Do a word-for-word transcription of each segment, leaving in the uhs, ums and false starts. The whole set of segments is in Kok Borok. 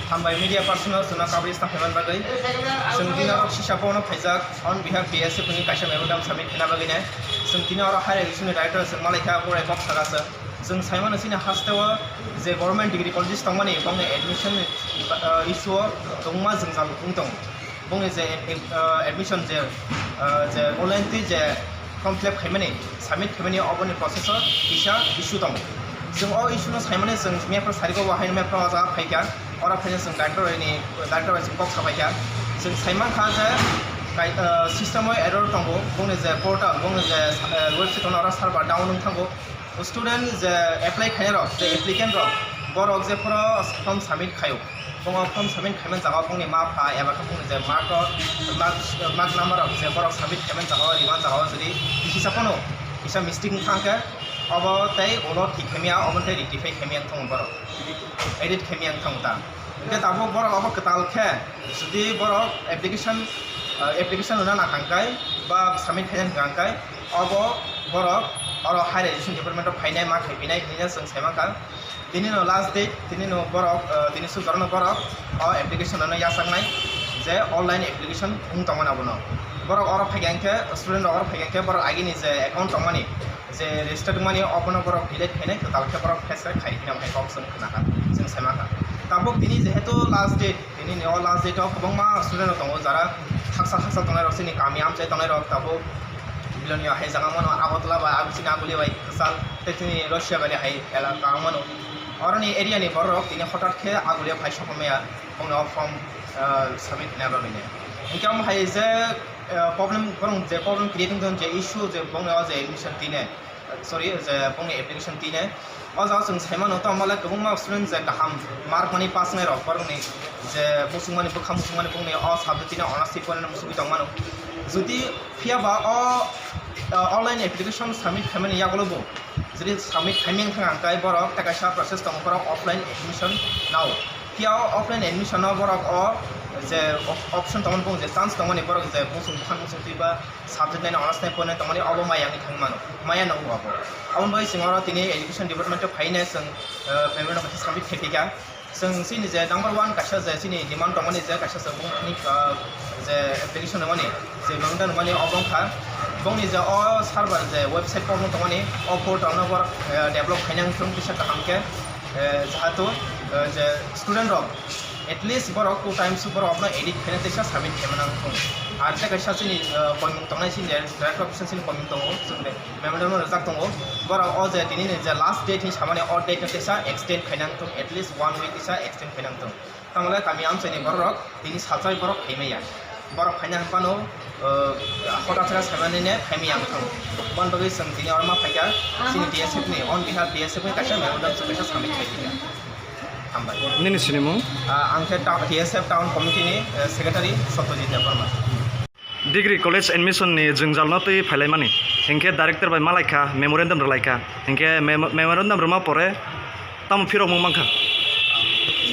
Hambai media personnel chwngno kabui stang phaimani bagwi. Chwng tini oro sisa bono phaijak on behalf B S F ni kaisa memorandum submit khaina bagwi nai. Chwng tini oro higher education ni director chwng malaikha, borai kok saka chwng. Chwng saimano chini hasteo je government degree colleges tongmani bongni admission, uh, issue o kwbangma jwngjal wng tongo. Bongni je, uh, admission je, uh, je online twi je form fill up khaimani, submit khaimani, oboni process o kisa issue tongo. Chwng o issue no saimani chwng mapro sariko bo haino mapro o jaga phaikha, oro phaina chwng director ni, director bai chwng kok sabaikha. Chwng saimankha je kai-, uh, system o error tongo, bongni je portal, bongni je, uh, website ono oro server down wng thango. Student je apply khainai rok, je applicant rok, borok je phoro form submit khaio, bongni form submit khaimani jaga bongni ma pha eba khe bongni je mark rok, mark, mark number rok je borok submit khaimani jaga o, rimani jaga o jodi kisa phano kisa mistake wng thang khe, obo tei ulo thik khaimya, obo tei rectify khaimya wng thang borok, edit khaimya wng thang ta. Hingke tabuk borok obo kwtal khe, jodi borok application, ah, application rwna nang hang kai ba submit khaina hwnkha hang kai, obo borok oro higher education department o phainai ma khai phinai hinwi chwng sai mankha. Tini no last date, tini no borok, ah, tini sujak no borok o application rwna yachaknai je online application wng tongmani abono. Borok oro phaikha hingke, student rok oro phaikha hingke borok agini je account tongmani, je register wngmani obono borok delete khainai, kwtal khe borok face khai kheno hai kok chwng khna kha, chwng sai mankha. Tabuk tini jehetu last date, tini ni o last date o kwbangma student rok tongo, jara haksa haksa tongnai rok, chini kami amchai tongnai rok tabuk Bilonia hai jaga mano Agartala bai, abo chini Agulia bai kwchal, tei chini Russia bai hai elaka mano. Oroni area ni borok rok tini hotat khe Agulia phai sokmaya, bongni o form, ah, submit khaina bagwi ni. Hingke omo hai je, ah, problem, borok je problem creating tong je issue je bongni o je admission tine, sorry, je bongni application tine. O jaga chwng sai mano, tamo le kwbangma student je kaham mark mani pass wngnai rok, borokni je muchungmani, bwkha muchungmani bongni o subject tine honours twi porinani muchungwi tong mano. Jodi phiya ba o, o, online application submit khaimani yagulo bo, jodi submit khaimani wngkha hwnkhe borok tei kaisa process tongo, borok offline admission nao. Phiya o offline admission no borok o je op-, option tongmani, bong je chance tongmani, borok je muchung bwkha muchung twi ba subject nai honours nai porinai tongmani obo maya wngwi thangwi mano, maya no wng abo. Aboni bagwi chwng oro tini education department o phaina chwng, eh, memorandum kaisa submit khaiphaikha. Chwng chini je number one kaisa je chini demand tongmani je kaisa chwng bongni, eh, je application rwmani, je memorandum rwmani obo wngkha bongni je o server je website problem tongmani o portal no borok, eh, develop khaina wngthung kisa kaham khe, eh, jahatu, eh, je student rok at least borok two times borok no edit khaina teisa submit khaima nang thung. Ar tei kaisa chini, eh, koimung tongnai chini direct office chini koimung tongo, chwng de memorandum rwjak tongo. Borok o je tini ni je last date hinwi samani o date no teisa extend khaina nang thung, at least one week teisa extend khaina nang thung. Tamole kami amchaini borok rok tini salsa borok khaimaya. Borok khaina hwnphano, eh, hoda thera saimani ne khaimaya wngthung. Bon bagwi chwng tini oro ma phaikha chini D S F ni, on behalf D S F ni kaisa memorandum chwng kaisa submit khaikha. Hambai. Nini sinimung? Ah, ang khe ta-, D S F Town Committee ni, eh, Secretary Satyajit Debbarma. Degree college admission ni jwngjal no twi phailaimani, hinkhe director bai malaikha, memorandum rwlaikha, hinkhe memo-, memorandum rwma pore tamo phirokmung mankha?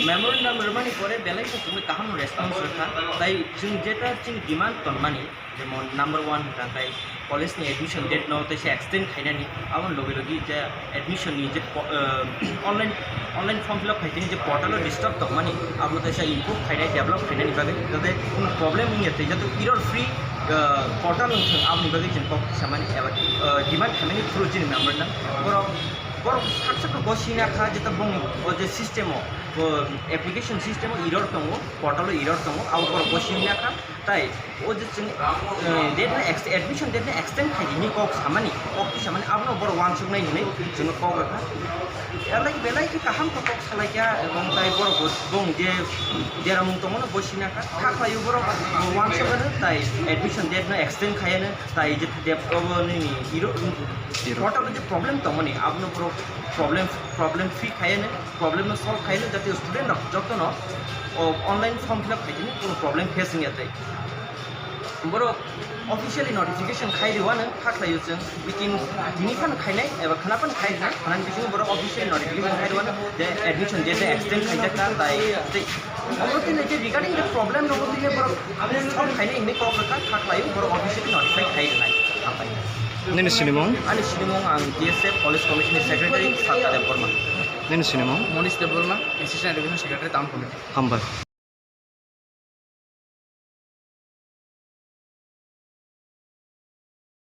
Memorandum rwmani pore belai khe chwngno kaham response rwkha, tai chwng jeta chini demand tonmani, jemon number one hwnkha khe college ni admission date no teisa extend khainani, aboni loge loge je admission ni je po-, eh, online, online form fill up khaitini je portal o disturb tongmani, abo teisa improve khainai, develop khainani bagwi, jate kunu problem wngya tei jate error free, eh, portal wngthung, aboni bagwi chwng kok samani eba, eh, demand khaimani through chini memorandum. Borok, borok sak sak no bo sina kha jate bongni o je system o, o application system o error tongo, portal o error tongo, abo borok bo sina kha. Tai o je chwng, eh, date no ex-, admission date no extend khai hini kok samani, kok twi samani, abono borok uansuknai hinwi chwngno kok rwkha. Belai, belai khe kaham khe kok salaikha, ebong tai borok bo bong je deramung tongmano bo sina kha, kha khlaio borok uansukmano, tai admission date no extend khaiano, tai je dep-, obo nini hero, hero. Portal o je problem tongmani, abono borok problem, problem free khaiano, problem no solve khaiano, jate student rok jotono o online form fill up khaitini kono problem face wngya tai. Borok officially notification khai rwano, kha khlaio chwng, meeting tini phano khainai eba khwna phano khai rwnai, khwnani bisingo borok officially notification khai rwano je admission date extend khaijak kha, tai tei omo tini je regarding the problem no tini borok solve khainai hinwi kok rwkha, kha khlaio borok officially notify khai rwnai. Hambai. Nini sinimung? Ani sinimung ang D S F College Committee ni Secretary Satta Debbarma. Nini sinimung? Monish Debbarma, Assistant Education Secretary Town Committee. Hambai.